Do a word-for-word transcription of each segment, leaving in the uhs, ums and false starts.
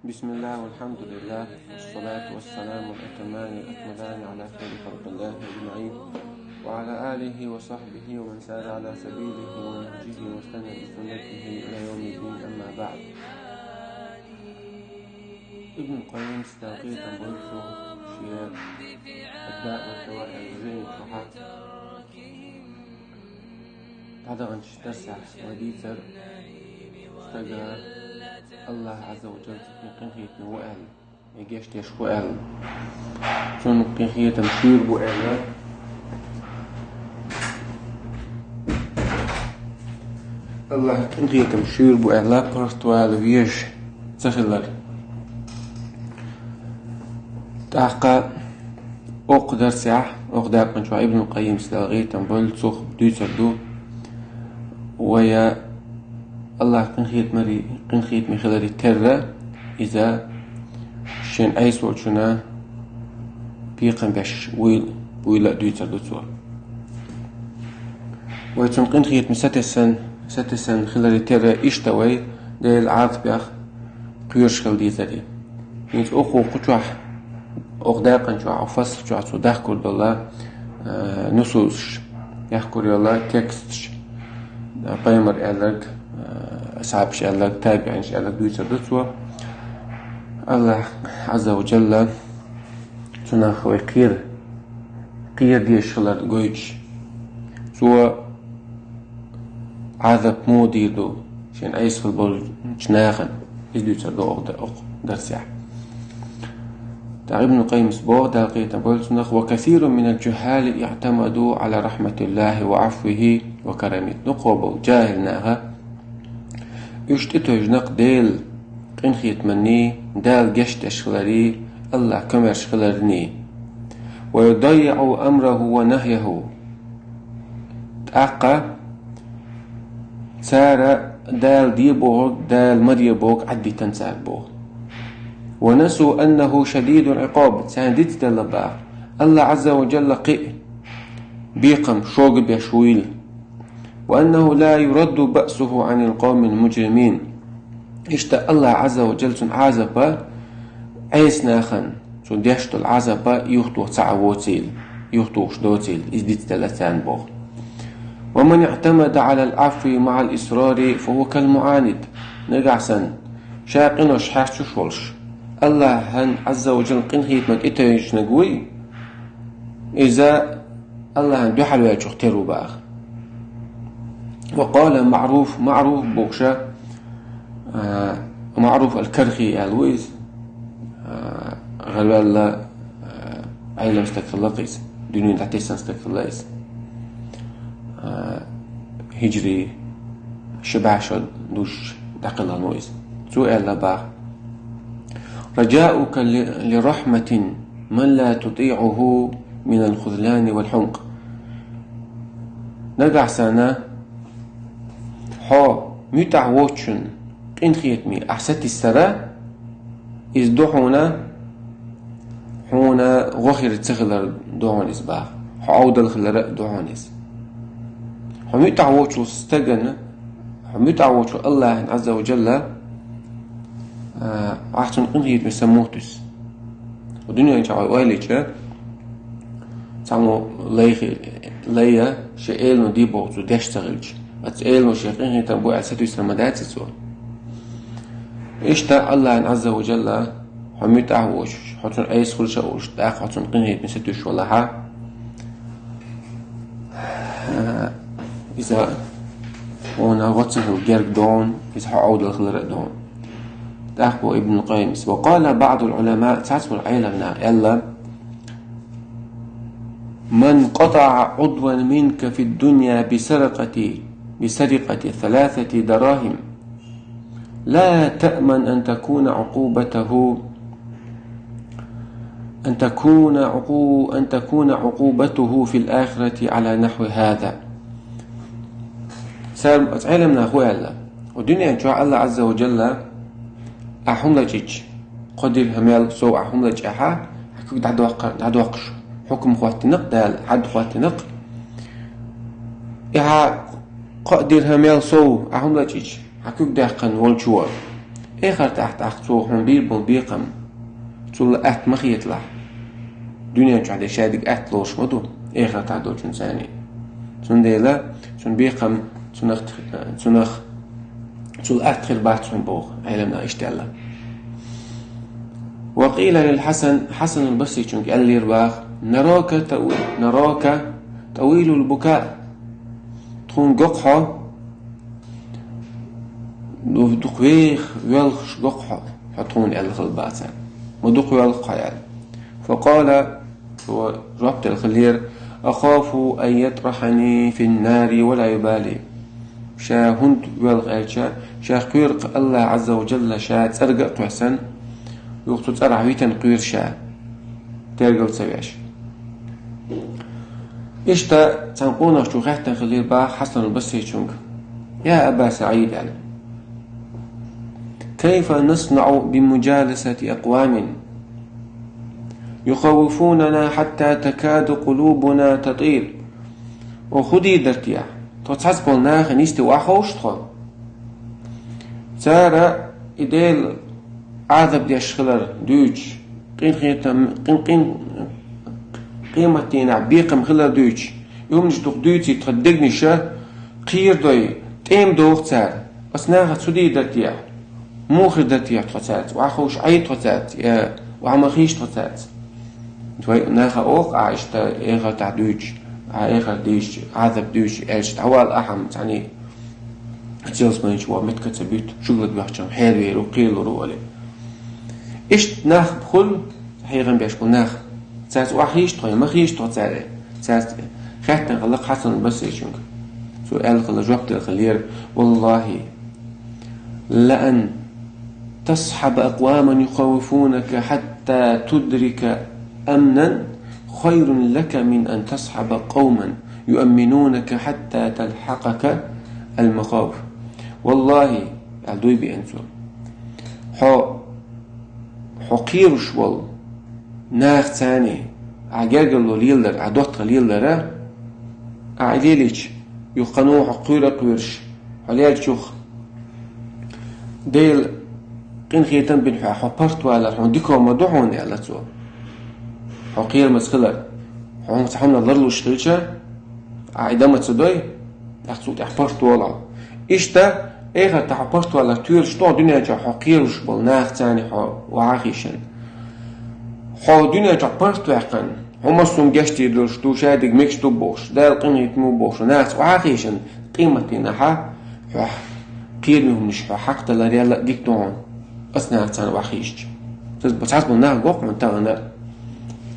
بسم الله والحمد لله والصلاة والسلام الأتمان الأكملان على خير خلق الله أجمعين وعلى آله وصحبه ومن سار على سبيله ونهجه واستنى بسنته إلى يوم الدين، أما بعد. Ибн Къаййим сийлахь къинхетам болчу шен Аддаъ ва Даваъ аьлла жайна чохь дӀадаханчу дарсехь вай дийцира стага Аллахь Ӏазза ва Джалла цуьнан къинхетаме ву аьлла, я гечдеш ву аьлла, цуьнан къинхетам шуьйра бу аьлла. Аллахь къинхетам шуьйра бу аьлла, паргӀатвала везаш ца хилар. ТӀаккха окху дарсехь, окху дакъана чохь Ибн Къаййим сийлахь къинхетам болчу цо дуьйцур ду, вай Аллахь къинхетамари-, къинхетаме хиларе терра, иза шен Ӏеса волчунна бекхам беш вуйла, вуйла а дуьйцур ду цо. Вай цуьнан къинхетаме сатесна, сатесна хиларе терра иштта вай Делан Ӏазапех кхоьруш хила дезара. ХӀинца оха кху чохь, оха дакъана чохь, оха фасал чохь цо дахкор долу, э, нусусаш, яхкор йолу тексташ, э, пайхамар аьлларг, э, асхьабаш аьлларг, табиӀинаш аьлларг дуьйцур ду цо. Аллахь Ӏазза ва Джалла цунах вай кхера, кхера дезаш хилар гойтуш, цо Ӏазап муха дийр ду шен Ӏеса хила болчу нахана, иза дуьйцур ду оха дар-, оха дарсехь. ТӀаккха Ибн Къаййимас боху, Дала къинхетам бойла цунах: «وكثير من الجهال اعتمدوا على رحمة الله وعفوه وكرمه». Дукха болу жахӀил наха уьш тӀетевжина-кх Делан къинхетаманний, Дала гечдеш хиларий, Аллахь комаьрша хиларний. «وضيعوا أمره ونهيه». ТӀаккха цара Дала де бохург, Дала ма де бохург Ӏаддитина цара боху. «ونسوا أنه شديد العقاب». Царна дицделла боху Аллахь Ӏазза ва Джалла кхин а бекхам шога беш вуйла. «وأنه لا يرد بأسه عن القوم المجرمين». Иштта Аллахь Ӏазза ва Джалла цуьнан Ӏазапа Ӏеса нахана, цо деш долу Ӏазапа юхатоха ца Ӏа воцийла, юхатухуш доцийла, иза дицделла царна боху. «ومن اعتمد على العفو مع الإصرار فهو كالمعاند». Нагахь санна, ша къинош хьаьрчуш волуш, Аллахьан Ӏазза ва Джалла къинхетаман тӀетевжинарг вуй, иза Аллахьна дуьхьал ваьллачух тера ву боху. «وقال معروف», МаӀруф бохуша, а, МаӀруф ал-Кархи аьлла ву иза, а, гӀарваьлла, а, Ӏелам стаг хилла-кх иза, дуьнен дӀатесна стаг хилла иза. А, хӀиджри ши бӀе шо дуьйш дӀакхелхина ву иза. Цо аьлла боху: «رجاؤك ل-، لرحمة من لا تطيقه من الخذلان والحمق». Нагахь санна, хьо муьтӀахь воцчун къинхетаме ахь сатийсара, иза ду хьуна, хьуна гӀо хир ца хилар ду хьуна иза боху, хьо Ӏовдал хилар а ду хьуна иза. Хьо муьтӀахь воцчул стагана, хьо муьтӀахь воцчул Аллахьан Ӏазза ва Джалла, а, ахь цунна къинхетаме са муха туьсу. Хьо дуьнен чохь вай ойла йича, цхьаммо лай хи-, лай я, шен элано де боху цо деш ца хилча, оцу элано шен къинхетам бу аьлла сатуьйсур ма дац цо. Иштта Аллахьан Ӏазза ва Джалла, хьо муьтӀахь а воцуш, хьо цунна Ӏеса хуьлуш а волуш, тӀаккха хьо цунна къинхетаме сатуьйсуш валахь, иза хьуна гӀо ца хила герга ду хьуна, иза хьо Ӏовдал хилар а ду хьуна. ТӀаккха боху Ибн Къаййимас: «وقال بعض العلماء», цхьаццаболу Ӏелам наха аьлла: «من قطع عضوا منك في الدنيا بسرقة، بسرقة ثلاثة دراهم، لا تأمن أن تكون عقوبته، أن تكون عقو-، أن تكون عقوبته في الآخرة على نحو هذا». Цара, оцу Ӏелам наха хӀун аьлла? Ва дуьнен чохь Аллахь Ӏазза ва Джалла ахь хӀума лачкъича, кхо дирхӀамел сов ахь хӀума лачкъехь, хьан куьг дӀадоккха-, дӀадоккхуш хьукам хӀоттина-кх Дала, хьад хӀоттина-кх. И хьан кхо дирхӀамел сов ахь хӀума лачкъича, хьан куьг даьккхина волчо, Эхартахь тӀаккха цо хьуна бийр болу бекхам, цул атта ма хеталахь. Дуьнен чохь дерг шадерг атта лоруш ма ду, эхартахь долчунна царна. Цундела цуьнан бекхам цунах, цунах цул атта хир бац хьуна боху, Ӏеламнаха иштта аьлла. Ва къийла лил Хьасан, Хьасанул Басричуьнга аьллера баха: «Нарака тау-, нарака тауилул бука». Тхуна го-кх хьо, ду-, дукха веха, воьлхуш го-кх хьо, хьо тхуна аьлла хилла баха цара. Ма дукха воьлху хьо аьлла. Факъала, цо жоп делла хиллера: «Ахафу ан ятрахани фин нари ва ла юбали». Ша хӀунда воьлху аьлча, ша кхоьру-кх АллахӀ Ӏазза ва Джалла ша цӀерга а кхоьссина, юха цу цӀарахь витина кхоьру ша, тергал ца веш. Иштта цхьана къонахчо хаьттина хиллера баха Хьасанул Басричуьнга: «Я Аба СаӀид, — аьлла, — кайфа наснаӀу би муджаласати акъвамин юхаввифунана хьатта такаду къулубуна татир?» О, хӀун дийр дара те? Тхо цхьацца болу нахана йисте охьаховшу тхо? Цара и Дела Ӏазап деш хилар дуьйцуш, къинхетам-, къин-, къин-, къематдийнахь бекхам хилар дуьйцуш, и хӀуманаш дукха дуьйций тхан дегнаша кхерадой, тӀема доху цара. Аса нахаца хӀун дийр дара те? Муха хир дара те тхо цаьрца? Охьаховшу Ӏе тхо цаьрца, я охьа ма хийша тхо цаьрца? Вай наха оха Ӏа иштта эхартахь дуьйцуш, Ӏа эхарт дийшча, Ӏазап дуьйцуш, аьлча, дӀавала ахьа-м цхьаьний. Целсманча вон меттиг ца буьту, шуьгла доьхча-м хьервер ву, кхелур ву, олий. Иштта нах хуьлу, хьехам беш болу нах. Цаьрца охьахийша тхо, я ма хийша тхо цара? Цаьрца хаьттина хилла Хьасанул Басричуьнга. Цо аьлла хилла, жоп делла хиллера: «Валлахьи, ла ан тасхьаба акъваман юхаввифунака хьатта тудрика амнан хайрун лака мин ан тасхьаба къавман юамминунака хьатта талхьакъака ал-махавиф». Валлахьи, аьлла дуй биъна цо, хьо, хьо кхеруш волу нах царний, ахьа гергарло леладар, ахьа доттагӀа леладара, ахьа и лелийча, юха кхано хьо кхоьру а кхоьруш, хьо лелчух Дела къинхетам бина хьоьга, хьо паргӀатвалар хьуна дика ма ду хьуна, аьлла цо. Хьо кхерамаза хилар. Хьо хӀинца хьуна ларлуш хилча, ахьа и дан ма ца дой, тӀаккха цул тӀаьхьа паргӀатволахь. Иштта, эхартахь хьо паргӀатвалар тоьлуш тоху дуьнен чохь хьо кхеруш болу нах царний хьо охьахийшина. Хьо дуьнен чохь паргӀатваьккхина, хьо массо а гечдийр долуш ду, шадерг мегаш ду бохуш, Дала къинхетам бу бохуш, нахаца охьахийшина, къематдийнахьа хьох кхераме хӀуманаш хьо хьакхадалар ял а дика ду хьуна, аса нахаца охьахийшича. Цхьацца болу нах го-кх хьуна тахана а.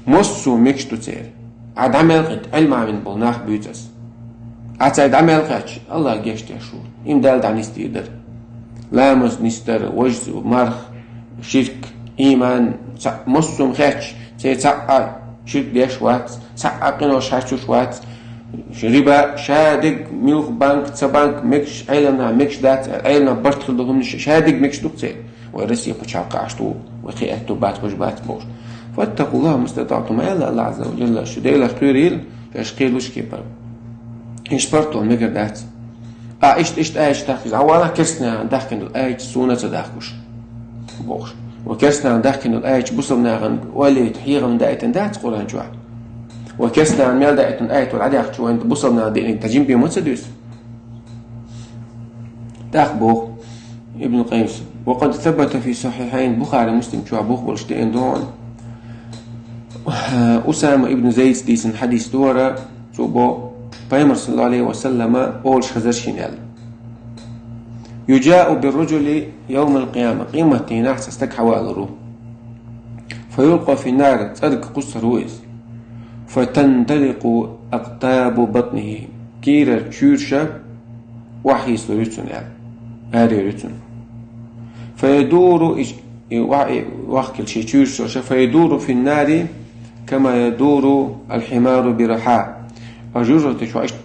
Массо а мегаш ду церан. Ахьа дӀа мел кхетта, Ӏилма Ӏамийна болу нах буьйцу аса. Ахьа цаьрга дӀа мел кхетча, АллахӀ гечдеш ву. Им Дала дӀанисдийр дара. Ламаз нисдар, важа марха, ширк, ийман, цхьаъ массо а хетча, церан цхьаъ а ширк деш вац, цхьаъ а къинош хьаьрчуш вац, риба, шадерг, муьлха банк, ца банк, мегаш, Ӏеламнаха мегаш дац, Ӏеламнаха барт хила долу хӀуманаш, шадерг мегаш ду-кх церан. Вай Россия кху чохь кхаьчна ву, вай кхин аьтту бац, хӀуж бац бохуш. «ФаттакъуллахӀа мастатаӀтум», аьлла АллахӀ Ӏазза ва Джалла, шу Делах кхерийла, шаьш кхералуш кепара. Иштта паргӀатвала мегар дац. А, иштта, иштта аяташ дахкийча, дӀавала керстанахана дахкина долу аяташ суна а ца дахкуш, бохуш. Ва керстанахана дахкина долу аяташ бусалба нахана ойла яйта хьехам даийтина дац Къуръан чохь. Ва керстанахана мел даийтина аят вара Ӏадаьккхачу вайн бусалба наха деаниг тӀе жимбе ма ца дуьсу. ТӀаккха боху Ибн Къаййима: «Ва къад сабата фи сахьихьайн», Бухари, Муслим чохь бух болуш деана ду хьуна. Усама ибн Зайдс дийцина хьадис ду хӀара, цо боху, Пайхамар, саллаллаху Ӏалайхи ва саллама, олуш хезара шена аьлла: «Юджаъу бир-раджули явмал-къияма», къематдийнахь цхьа стаг хьавалур ву. «Фа юлкъа фин-нар», цӀерга кхуссур ву иза. «Фа тандаликъу акътабу батнихи», кийрара чуьйраша охьахийсалур ю цуьнан аьлла, арайур ю цуьнан. «Фа ядуру», и, и ва-, и вахкийла шен чуьйрашаша, «фа ядуру фин-нари кама ядуру ал-хьимару бир-рахьа». А жожагӀатехь иштта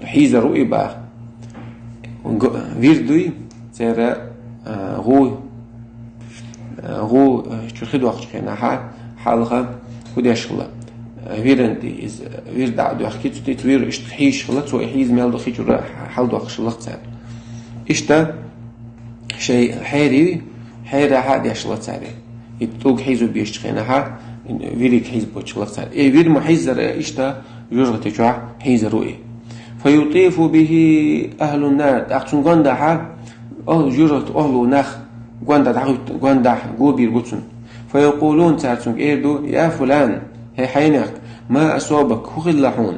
хьийзар ву и баха. Г-, вир дуй, церан, а, гӀу, а, гӀу, а, чуьра хи доккхучу хенахьа, хьалха хӀун деш хила. А, виран тӀе иза, вир дӀа а доьхкий, цу тӀе вир иштта хьийзаш хила, цо и хьийза мел ду хи чуьра хьалдоккхуш хилла цара. Иштта шайн хьерий хьерахьа а деш ла цаьрга. И тӀулг хьийзо безачу хенахьа, вириг хьийзабочух ла цаьрга. И вир ма хьийззара иштта жожагӀате чохь хьийзаро и. فيطيف به أهل النار, тӀаккха цунна гондахьа, жожагӀате охьалуш нах гондахь дӀахӀуьтту, гондахь го бийр бу цунна. فيقولون, цара цуьнга эр ду: يا فلان, хӀей хьенех, ما أصابك, хӀун хилла хьуна?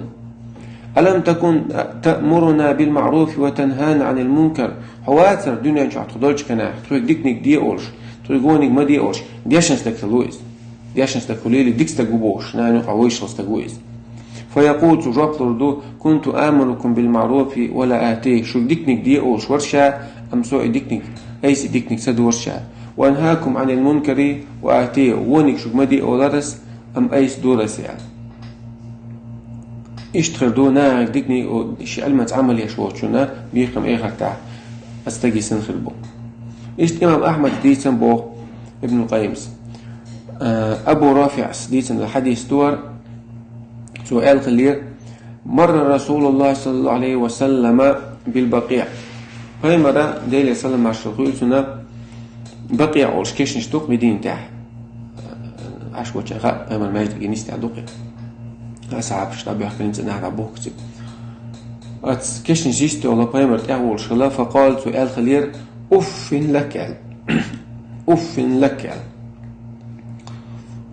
ألم تكن تأمرنا بالمعروف وتنهانا عن المنكر؟ Хьо вацара дуьнен чохь тхо долчу хенахь, тхоьга диканиг де олуш, тхоьга вониг ма де олуш, дешна стаг хилла ву иза. Дешна стаг хилийла, дика стаг ву бохуш, нахана юкъахь вовшах стаг ву иза. فيقول, цо жоп лур ду: كنت آمركم بالمعروف ولا آتيه, шуьга диканиг де олуш вара ша, амма со и диканиг, айса и диканиг ца дора ша. وأنهاكم عن المنكر وآتيه, вониг шуьга ма де олура ас, амма айса дора ас, аьлла. Иштта хир ду нахе диканиг, о, шен Ӏилманца Ӏамал еш волчунна бекхам эхартахь, оцу стаге санна хир бу. Иштта имам Ахьмада дийцина боху Ибн Къаййима. Э, Абу РафиӀа дийцина хьадис ду хӀара, цо аьлла хиллера: مر رسول الله صلى الله عليه وسلم بالبقيع. Пайхамара, Делера салам-маршалла хуьлда цунна, Бакъиъ олуш кешнаш ду-кх Мединатехь. Ӏаш гоча хаьа, Пайхамар маьждиге нисдеш ду-кх и. Асхьабаш дӀабоьхкина цӀенах дӀабохку цига. Оцу кешнаш йистехула Пайхамар тӀаьхьа волуш хилла, فقال, цо аьлла хиллера: أف لك, аьлла. أف لك, аьлла.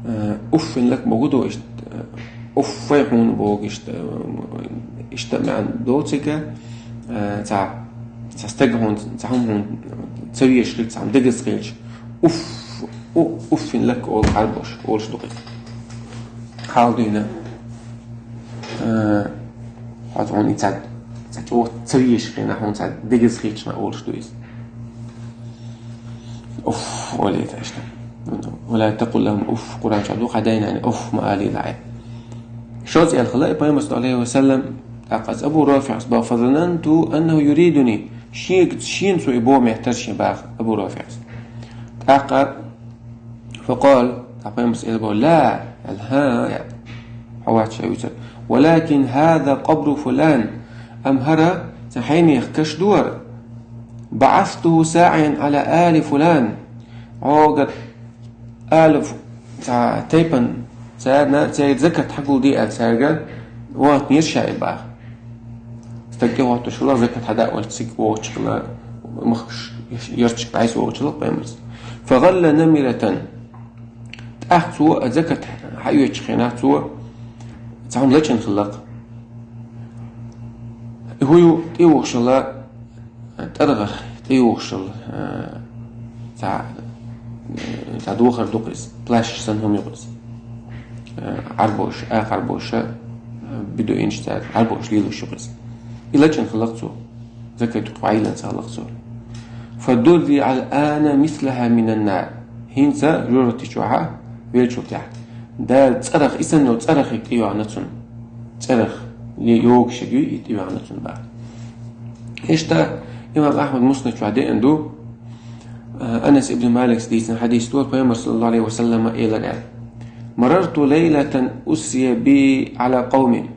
Э, أف لك бохург ду иштта, э, уффай хьуна бохург иштта, э, иштта маьӀна долу цига, э, цхьа, цхьа стаг хьуна, цхьа хӀума хьуна ца везаш хилча, цхьа хӀума дегаза хилча, уф, у-, أف لك олу Ӏарбоша, олуш ду-кх и. Хьал дуьйна, э, хьо хьуна и цхьа, цхьа чӀогӀа ца везаш хенахь, хьуна цхьа дегаза хилча, олуш ду иза. أف олийта иштта. ولا تقل لهم أف, Къуръан чохь ду, хьан дайна уф ма алийла хьайн. Шозза аьлла хилла и Пайхамара, саллаллаху Ӏалайхи ва саллам, тӀаккха оцу Абу РафиӀас боху: فظننت أنه يريدني. Шега, шена цо и боху моьттура шен боху Абу РафиӀас. ТӀаккха فقال, тӀаккха Пайхамара аьлла боху: لا, аьлла, хӀан, аьлла, хьо вац ша вуьйцург. ولكن هذا قبر فلان. Амма хӀара цхьа хьенех каш ду хӀара. بعثته ساعيا على آل فلان. Хьо гӀо алиф, цхьа тайпана, царна, цаьрга закат хьагулде аьлла, цаьрга вахийтинера ша и боху. Стаг тӀехӀоттуш хилла, закат хьада а оьцуш цига вогӀуш хилла, махкаш, ярташка дӀасавогӀуш хилла Пайхамара. فغل نمرة. ТӀаккха цо а закат хьаоьцучу хенахь цо цхьа хӀума лачкъийна хилла-кх. И хӀун ю, тӀейогӀуш хилла, тӀаргӀах тӀейогӀуш хилла, э, цхьа, э, цхьа духар ду-кх иза, плащ санна хӀума ю-кх иза. Э, Ӏарбоша, акха Ӏарбоша, э, бедуинаш цара, Ӏарбоша лелош ю-кх иза. И лачкъийна хилла-кх цо. Закат юкъа ваийлан ца хилла-кх цо. فدري الآن مثلها من النار. ХӀинца жожагӀати чохь веллачул тӀаьхьа Дала цӀарах, и санна йолу цӀарах и тӀейогӀна цунна. ЦӀарах, е йогуш ю и тӀейогӀна цунна боху. Иштта имам Ахьмада Муснад чохь деана ду, Анас ибн Малика дийцина хьадис ду, Пайхамара, саллаллаху Ӏалайхи ва саллама, элира аьлла: مررت ليلة أسري بي على قوم.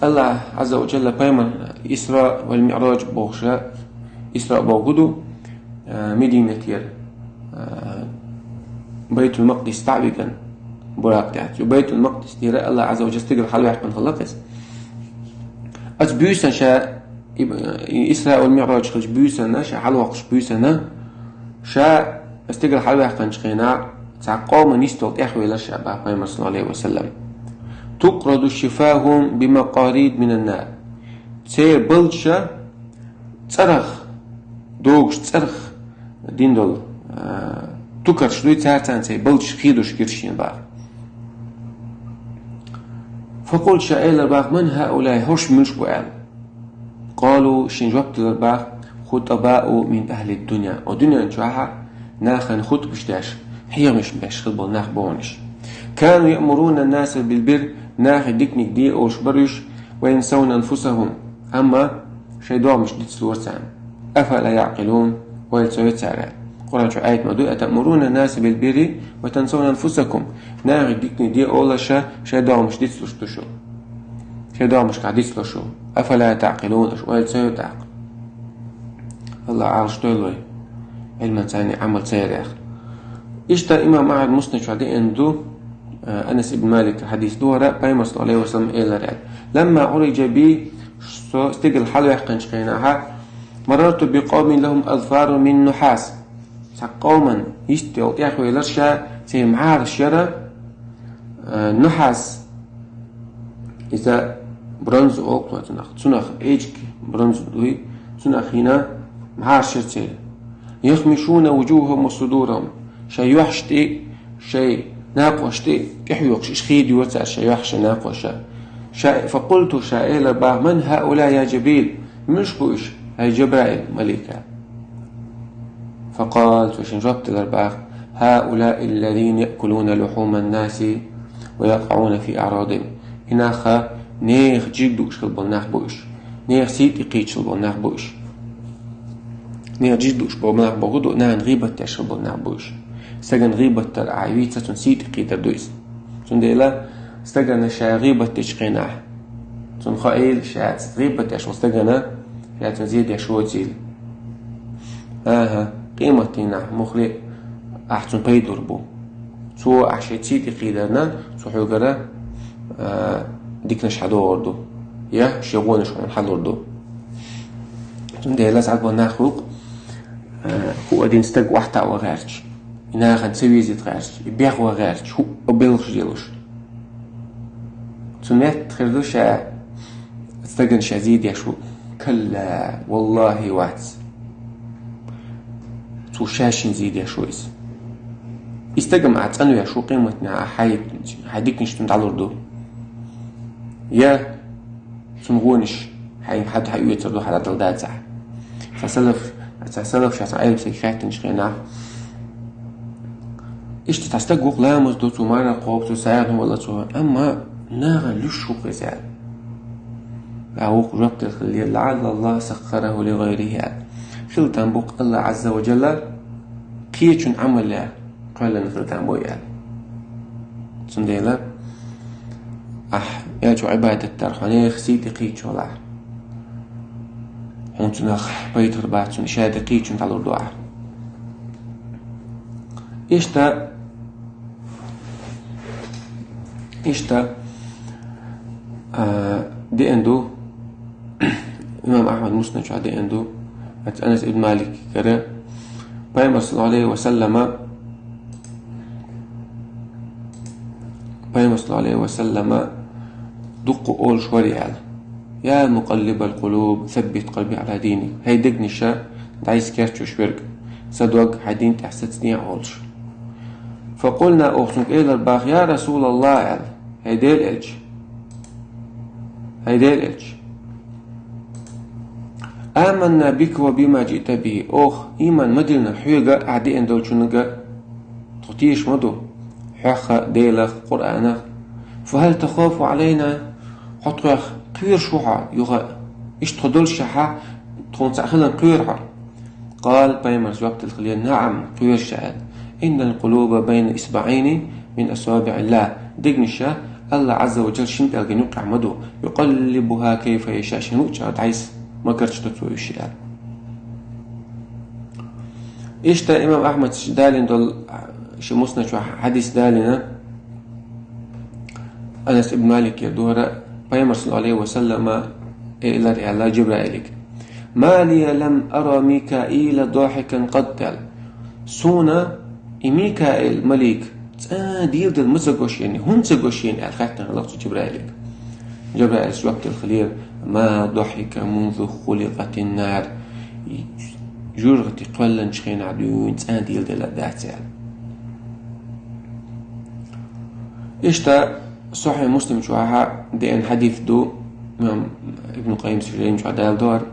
АллахӀ Ӏазза ва Джалла Пайхамар Исра вал МиӀраж бохуш, Исра бохург ду, а, Мединатера, а, Байтул-Макъдис дӀа а вигна, буракъ тӀехь. Цу Байтул-Макъдис тӀера АллахӀ Ӏазза ва Джалла стигала хьалаваьккхина хилла-кх иза. Оцу буьйсанна ша, и, и Исра вал МиӀраж хилча буьйсанна, ша хьалавоккхуш буьйсанна, ша стигала хьалаваьккхинчу хенахь, цхьа къоман йистехула тӀехвелира ша боху Пайхамара, саллаллаху Ӏалайхи ва саллам. تقرض شفاههم بمقاريض من النار. Церан балдаша цӀарах, догуш цӀарах дина долу, а, тукарш дуй, цара царна церан балдаш хедош гира шена боху. فقلت, ша элира боху: من هؤلاء, хӀорш муьлш бу аьлла. قالوا, шен жоп делира боху: خطباء من أهل الدنيا. О дуьнен чохь нахана хутбаш деш, хьехамаш беш хилла болу нах бу хьуна уьш. كانوا يأمرون الناس بالبر, нахе диканиг де олуш бара уьш, وينسون أنفسهم, амма шайн догӀмаш дицлора царна. أفلا يعقلون, ойла ца йо цара? Къуръан чу аят ма ду: أتأمرون الناس بالبر وتنسون أنفسكم. Нахе диканиг де олуш ша, шайн догӀмаш дицлуш ду шу. Шайн догӀмашкахь дицло шу. أفلا تعقلون, аша ойла ца йо тӀаккха? АллахӀ Ӏалаш дойла вай Ӏилманца Ӏамал ца ярех. Иштта имам Ахьмад Муснад чу деана ду, э, Анас ибн Малик хьадис дора, Пайхамар саллаллаху алейхи ва саллям элира: «Ламма уриджа би», со стигал хьалваьккхинчу хенахь, «марарту би къавмин лахум азфарун мин нухас». Цхьа къоман йист йолу тӀехвелира ша, церан мхьараш яра, э, нухас. Иза бронза олу цунах. Цунах эчиг бронза дуй, цунах йина мхьараш яра церан. «Яхмишуна вуджухахум ва судурахум». Шайн юьхьаш тӀе, шайн накъош тӀе тӀехьоькхуш, иштта хедайора цара шайн юьхьаш, шайн накъош. Ша, факъулту, ша элира боху: «Ман хаула, я Джабрил?» Муьлш бу уьш, хӀай Джабраил малик? Факъала, цо шен жоп делира боху: «Хаулаи аллазина яъкулуна лухуман наси ва якъауна фи аърадихим». И нах нехан жиг дууш хила болу нах бу уьш. Нехан сий тӀе кхийча хила болу нах бу уьш. Нехан жиг дууш болу нах боху ду, нахана гӀийбат деш хила болу нах бу уьш. Стагана гӀийбат дар ахь вийца, цуьнан сий тӀе кхийдар ду иза. Цундела стагана ша гӀийбат дечу хенахь, цунна хаийла, ша гӀийбат деш волу стагана ша цуьнан зе деш воцийла. АхӀа, къематдийнахь муххале а ахь цунна пайда лур бу. Цо ахь шен сий тӀе кхийдарна, цо хьоьгара, а, диканаш хьадогӀур ду, я шен вонаш хьуна хьалур ду. Цундела схьаболу нах ву-кх, а, хӀуъа дина стаг охьатаӀа ван гӀерташ, и нахана ца везийта гӀерташ, и бехван гӀерташ, хӀуъа белхаш делуш. Цу метта хир ду ша стагана ша зе деш ву. Калла, валлахӀи, вац. Цо ша шена зе деш ву иза. И стаг-м ахь цӀанвеш ву къематдийнахь, ахь хьайн, хьайн диканаш цунна дӀалур ду. Я цунна вонаш хьайн хьад хьаоьцур ду, хьан дӀадала дацахь. Цхьа салаф, цхьа салаф ша цхьа Ӏеламстаге хаьттинчу хенахь, иштта цхьа стаг ву-кх, ламаз до цо, марха кхобу цо, сагӀина вала цо, амма нахана луьйш ву-кх иза аьлла. Ша вукхо жоп делла хиллера: «ЛаӀалла Аллаха саххараху ли гӀайрихи», аьлла. Хила там бу-кх Аллах Ӏазза ва Джалла кхечун Ӏамале кхоьллина хила там бу аьлла. Цундела ахь элчо Ӏибадат дар, хьо нехан сий тӀе кхийча валахь, хьуна цунах пайда хир бац, цунна ша тӀе кхийчун дӀалур ду ахь. Иштта, иштта, а, деана ду, имам Ахьмад Муснад чохь деана ду, Анас ибн Маликера, Пайхамар саллаллаху алейхи ва саллама, Пайхамар саллаллаху алейхи ва саллама дуккха олуш вара аьлла: «Я мукъаллибал къулуб, саббит къалби Ӏала диник». ХӀай дегнаша дӀасакерчош верг, сан дог хьайн дин тӀехь сацадехьа олуш. Факъулна, оха цуьнга элира боху: «Я Расулаллах», аьлла, хӀай Делан элча, хӀай Делан элча, «аманна бика ва бима жиъта бихи», оха ийман ма диллинера хьоьга, ахь деана долчунга, тхо тешаш ма ду хьох а, Делах а, Къуръанах а. «Фахал тахафу Ӏалайна», хьо тхох кхоьруш ву хьо юха а? Иштта тхо доллушехь, тхуна цхьаъ хиларна кхоьру хьо? Къала, Пайхамара жоп делла хиллера: «НаӀам, кхоьру ша», аьлла. «Иннал къулуба байна исбаӀайни мин асабиӀиллах». Дегнаша Аллах Ӏазза ва Джалла шина пӀелган юккъехь ма ду. «Юкъаллибуха кайфа яша», шен луъучу агӀор дӀасамакарчадо цо уьш, аьлла. Иштта имам Ахьмада далийна долу шен Муснад чохь хьадис далийна, Анас ибн Маликера дора, Пайхамар саллаллаху алейхи ва саллама элира аьлла Джабраилига: «Ма лия лам ара Микаила дохикан къат», аьлла. Суна и Микаил малик цӀа а дийла делла ма ца го шена, хӀунда ца го шена аьлла хаьттина хилла цо Джабраилига. Джабраила жоп делла хиллера: «Ма дохика мунзу хуликъатин нар». Жоьжахати кхоьллинчу хенахь дуьйна цӀа а дийла делла дац аьлла. Иштта Сахьихь Муслим чохь деана хьадис ду, имам Ибн Къаййим Сажалийна чохь далийна дора.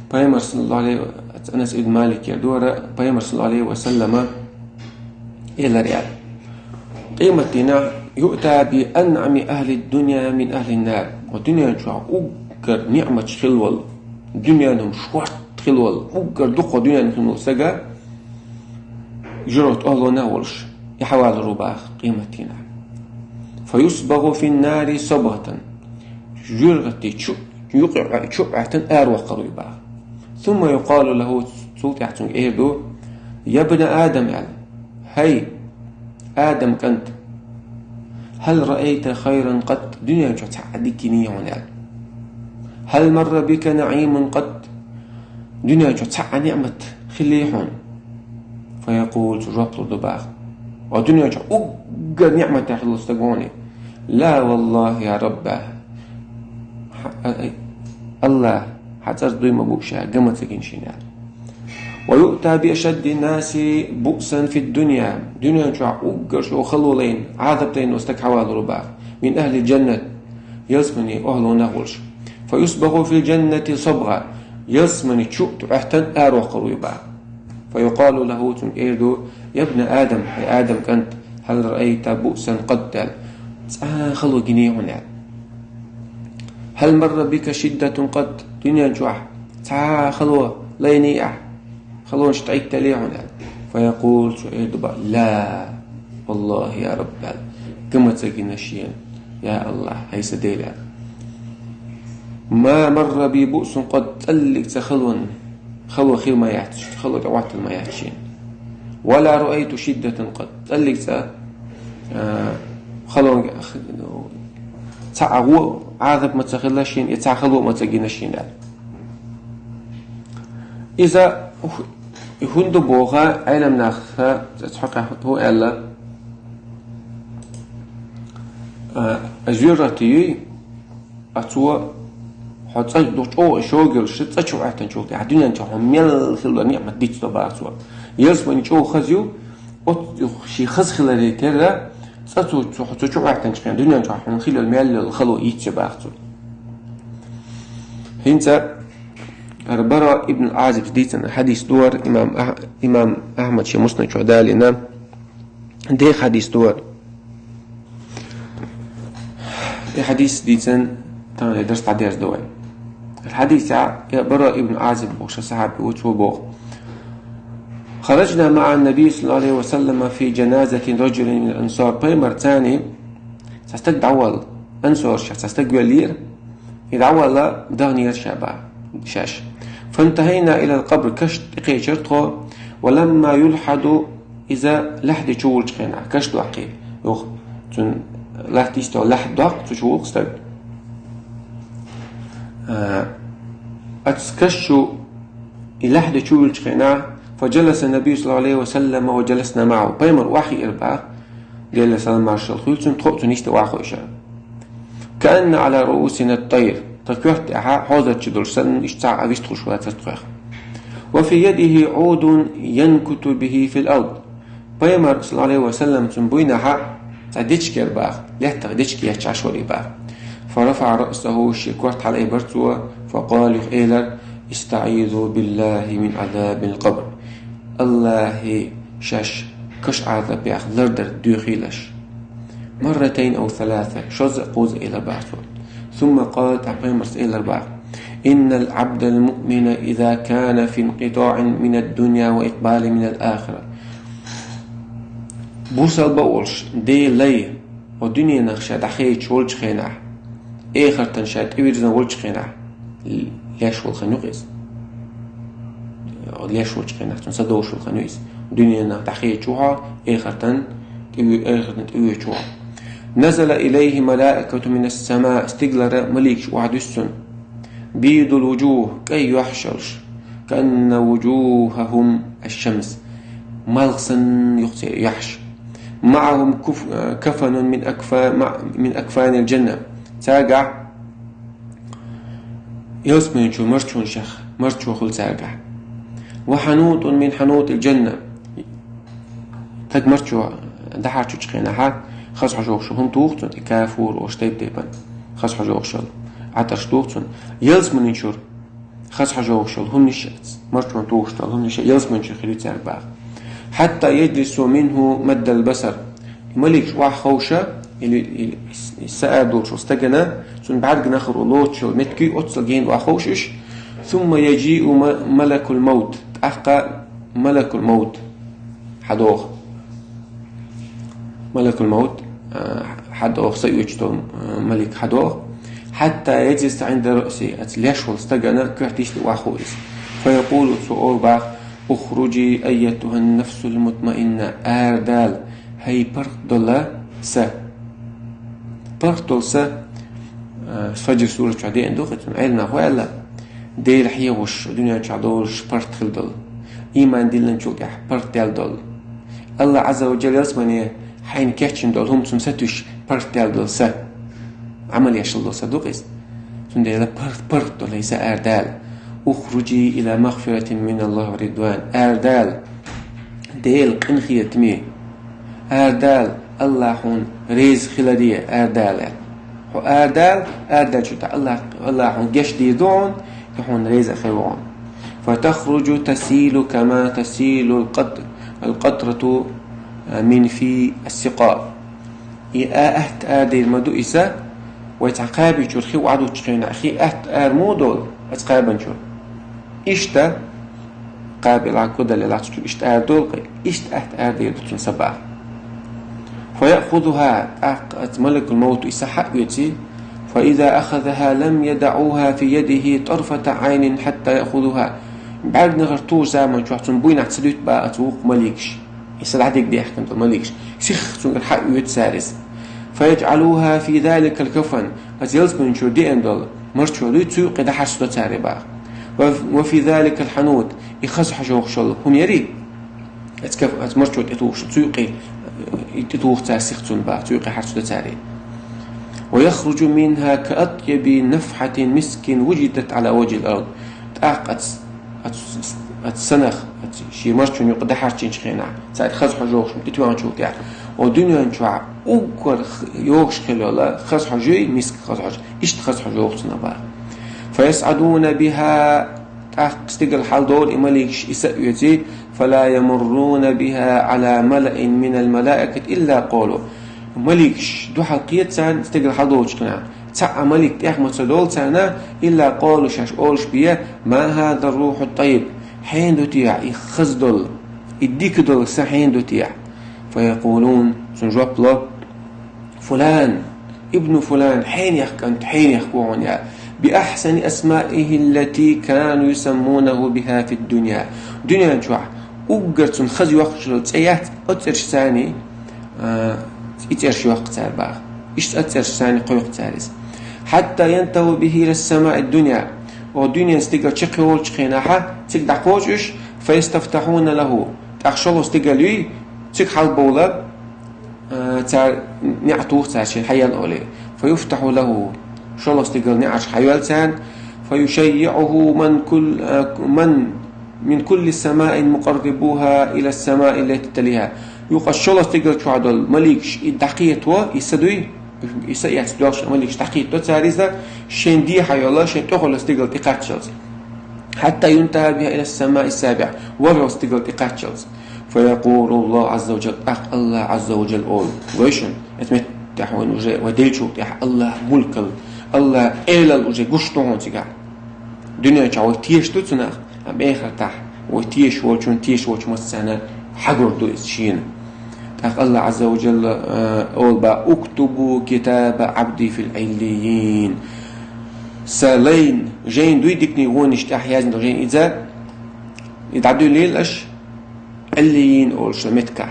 Пайхамар саллаллаху алейхи, Анас ибн Маликера дора, Пайхамар саллаллаху алейхи ва саллама элира аьлла: «Къематдийнахь юъта би анъами ахлид дунья мин ахлин нар». Ва дуьнен чохь уггар ниъматаш хилла волу, дуьненан хӀума шорта хилла волу, уггар дукха дуьненан хилла волу стага жоьжахати охьалонехь а волуш, и хьавалур ву боху къематдийнахь. «Фа юсбагӀу фин нари сабгӀатан». Жоьжахати чу, юкъа, чу а Ӏоьттина араваккхар ву боху. «Сумма юкъалу лаху», цул тӀаьхьа цуьнга эр ду: «Я бна Адам», аьлла, «хӀай Адам кӀант, هل رأيت خيرا قط؟ Дуьнен чохь цхьа а дика гинний хьуна аьлла. هل مر بك نعيم قط؟ Дуьнен чохь цхьа а ниъмат хиллий хьуна? فيقول, цо жоп лур ду баха. Ва дуьнен чохь уггар ниъматехь хилла стаг ву хьуна. لا والله يا رب. Хьа-, ай, ай, Аллах, хьан цӀарца дуй ма бу ша, га ма ца гина шена аьлла. ويؤتى بأشد الناس بؤسا في الدنيا. Дуьнен чохь уггар чӀогӀа хало лайна, Ӏазап лайна стаг хьавалур ву баха. من أهل الجنة. Ялсаманин охӀлонах волуш. فيصبغ في الجنة صبغا. Ялсамани чу а тӀехӀоьттина араваккхар ву баха. فيقال له, цуьнга эр ду: يا ابن آدم, хӀай Адам кӀант, هل رأيت بؤسا قط؟ Цкъа а хало гинний хьуна аьлла. هل مر بك شدة قط؟ Дуьнен чохь цхьа а хало лайний ахь? Халонаш тӀеӀитталлий хьуна аьлла. فيقول, цо эр ду баха: لا والله يا رب аьлла. Га ма ца гина шена, я Аллах, хӀай сан Дела аьлла. ما مر بي بؤس قط, цӀаллиг цкъа халон, хало хир ма яц, хало тӀехӀоьттина ма яц шена. ولا رأيت شدة قط, цӀаллиг цкъа, а, халон, цхьа а гӀо, Ӏазап ма ца хилла шена, я цхьа хало ма ца гина шена аьлла. Иза хӀу-, хӀунда боху, Ӏеламнаха цхьа хьокъехь хӀун аьлла, а, зоьрат юй, а цо хьо цӀа ду чӀогӀа шогуьлуш, цӀа чу Ӏоьттинчул тӀаьхьа дуьнен чохь хьуна мел хилла ниъмат дицдо баха цо. Ялсамани чӀогӀа хаза ю, оццу шен хаза хиларе терра, цӀа цо, цо, цо чу Ӏоьттинчу хенахь дуьнен чохь хьуна хилла мел йолу хало йицъян баха цо. ХӀинца хӀара Бара ибн Ӏазиб дийцина хьадис ду хӀара, имам Ах-, имам Ахьмад шен Муснад чохь далийна, деха хьадис ду хӀара. И хьадис дийцина тахана дарс дӀадерзадо вай. Хьадис я, я Бара ибн Ӏазиб бохуш сахьаби ву, цо боху: خرجنا مع النبي صلى الله عليه وسلم في جنازة رجل من الأنصار. Пайхамарца цхьа стаг дӀаволла, ансоршех цхьа стаг веллера, и дӀаволла дахнера ша баха, шаьш. فانتهينا إلى القبر, каш тӀекхечира тхо, ولما يلحد, иза лаьхьди чу волчу хенахь, каш доккхий, юха, цуьнан лаьхьди йисте лаьхьди доккху, цу чу ву-кх стаг. А, оцу каш чу и лаьхьди чу вуьллучу хенахь, فجلس النبي صلى الله عليه وسلم وجلسنا معه. Пайхамар охьахиира баха, Делан салам-маршалла хуьлда цунна, тхо а цунна йисте охьахиира. كأن على رؤوسنا الطير. Тхан коьрта тӀехь хьозарчий долуш санна, иштта цхьа а вистхуьлуш вацара тхох. وفي يده عود ينكت به في الأرض. Пайхамар, саллаллаху Ӏалайхи ва саллам, цуьнан буйнахь цхьа дечка яра баха, лаьттах дечка етташ Ӏаш вара баха. فرفع رأسه, шен корта хьалаайбира цо, فقال, юха элира: استعيذوا بالله من عذاب القبر. Аллахье шаьш каш Ӏазапех лардар доьхийла аш. مرتين أو ثلاثة, шозза а, кхузза а элира баха цо. ثم قال, тӀаккха пайхамарс элира баха: إن العبد المؤمن إذا كان في انقطاع من الدنيا وإقبال من الآخرة. Бусалба а волуш, Делан лай, хӀокху дуьненах ша дӀахедаш волчу хенахь, эхартан ша тӀевирзина волчу хенахь, леш волу хан ю-кх иза. Леш волчу хенахь, цунна са довш волу хан ю иза. Дуьненах дӀахедаш ву хьо, эхартан тӀе-, эхартан тӀевоьдуш ву хьо. نزل إليه ملائكة من السماء, стигалара маликаш охьадуьссу цунна. بيض الوجوه, кӀайн юьхьаш йолуш. كأن وجوههم الشمس. Малх санна ю-кх церан юьхьаш. معهم كف-, كفن من أكف-, مع-, من أكفان الجنة. Цаьргахь ялсамани чу марчонех марчо хуьлу цаьргахь. وحنوط من حنوط الجنة. Стаг марчо дӀахьарчучу хенахь, хаза хьожа йогӀуш йолу хӀума туху цунна, и кафур, ош тайп-тайпана хаза хьожа йогӀуш йолу Ӏатарш туху цунна. Ялсамани чуьра хаза хьожа йогӀуш йолу хӀуманаш, марчонна тухуш долу хӀуманаш ялсамани чуьра хир ю цаьрга баха. حتى يجلسوا منه مد البصر. Маликаш охьаховша, или, или, са а долуш волу стагана, цунна бӀаьрган нахаро лоцуш йолу меттиг ю, оццул гена охьаховша уьш. ثم يجيء م-, ملك الموت. ТӀаккха малакул маут хьадогӀу. Малакул маут, а, хьадогӀу, са оьцуш долу, а, малик хьадогӀу. حتى يجلس عند رأسه, оцу леш волу стагана коьрта йисте охьахоу иза. فيقول, цо олу баха: اخرجي أيتها النفس المطمئنة, арадала, أي паргӀат дола са. ПаргӀат дола са, а, Фаджр сурат чу деана ду-кх, цун Ӏилманхо аьлла, Дела хьехаш, дуьнен чу долаш паргӀат хила дола, иман диллинчул тӀехьа паргӀат даьлла дола, АллахӀ Ӏазза ва Джалла ялсмане хьайна кечйина дола хӀума цун сатуьйсуш паргӀат даьлла дола са. Ӏамал еш йола са ду-кх из. Цундела паргӀат, паргӀат дола са арадала. اخرجي إلى مغفرة من الله ورضوان. Арадала. Делан къинхетаме. Арадала, АллахӀ хьона реза хиларе арадала. Хьо арадала, арадаьлчул тӀехьа АллахӀ, АллахӀ хьона гешт дийр ду хьона, и хьона реза хир ву хьона. فتخرج تسيل كما تسيل القط-، القطرة من في السقاء. И а-, атта арадер ма ду и са, вай цхьан кхаби чура хи вӀадуччу хенахь, хи атта ара муха долу оцу кхабан чура. Иштта, кхаби лакху дале лахчу чура, иштта арадолу кхин, иштта атта арадер ду цуьнан са бах. فيأخذها, тӀаккха оцу маликул-мовту и са хьаоьций, فإذا أخذها لم يدعوها في يده طرفة عين حتى يأخذها. БӀаьрганегӀар тухучу заман чохь цунна буйнахь ца дуьту бах оцу вукху маликаш. И са дӀадигадехкина долу маликаш. Сих цуьнгара хьаоьцу цара иза. فيجعلوها في ذلك الكفن. Оцу ялсамани чуьра деана долу марчо дуй, цу юккъе дӀахьарчадо цара и бах. وفي ذلك الحنوت. И хаза хьожа йогӀуш йолу хӀума ярий? Оцу каф-, оцу марчо тӀетухуш, цу юккъе, э, и тӀетуху цара сих цунна бах, цу юккъе хьарчадо цара и. ويخرج منها كأطيب نفحة مسك وجدت على وجه الأرض. ТӀаккха оцу Оцу, оцу санах, оцу шен марчун юкъа дӀахьарчийначу хенахь, цаьрга хаза хьожа йогӀуш тӀетоьхначул тӀехьа, о дуьнен чохь уггар х-, йогӀуш хила йолу хаза хьожа юй, миска хаза хьожа, иштта хаза хьожа йогӀу цунах бах. فيصعدون بها, тӀаккха стигала хьаладолу и маликаш и са оьций, فلا يمرون بها على ملأ من الملائكة إلا قالوا. Маликаш дуьхьал кхета царна стигала хьаладолучу хенахь. Цхьа а малик тӀех ма ца долу царна, إلا قالوا, шаьш олуш бен: ما هذا الروح الطيب, хьенан ду те и хаза долу, и дика долу са хьенан ду те? فيقولون, цунна жоп ло: فلان ابن فلان, хьенех кӀант, хьенех ву хьуна, я, بأحسن أسمائه التي كانوا يسمونه بها في الدنيا. Дуьнен чохь уггар цунна хаза йоккхуш йолу цӀе яц оцу цӀерашца, а, и цӀераш йоккху цара бах. Иштта оцу цӀерашца кхойкху цара иза. حتى ينتهوا به إلى السماء الدنيا. О дуьнен стигала чекхйолучу хенахь, цига дӀакхочуш, فيستفتحون له. ТӀаккха шолгӀа стигала юй, цига хьалабовла, а, цара неӀ туху цара шайна хьаелла олий. فيفتح له. ШолгӀа стигала неӀарш хьайоьллу царна. فيشيعه من كل، а, من من كل سماء مقربوها إلى السماء التي تليها. Юха шолгӀа стигала чохь долу маликаш и дӀакхето, и са дуй, и са эцна доьлхуш маликаш дӀакхетадо цара иза, шайн дехьа йолу, шайн тӀехула стигала тӀекхаччалц. حتى ينتهى بها إلى السماء السابعة. ВорхӀалгӀа стигала тӀекхаччалц. فيقول الله عز وجل, тӀаккха АллахӀ Ӏазза ва Джалла олу: вай шун, эцу меттехь вайн уже вай деллачул тӀехьа АллахӀ мулкал, АллахӀ элал уже гуш ду хьуна цигахь. Дуьнен чохь вай тешаш ду цунах, амма эхартахь вай тешаш волчун тешаш волчу массарна хьагур ду иза шена. ТӀаккха АллахӀ Ӏазза ва Джалла, э, олу бах: اكتبوا كتاب عبدي في عليين. Сан лайн жайн дуй диканийн вонаш тӀехь яздина жайн иза, и дӀадуьллийла аша, Ӏиллийин олуш меттигахь.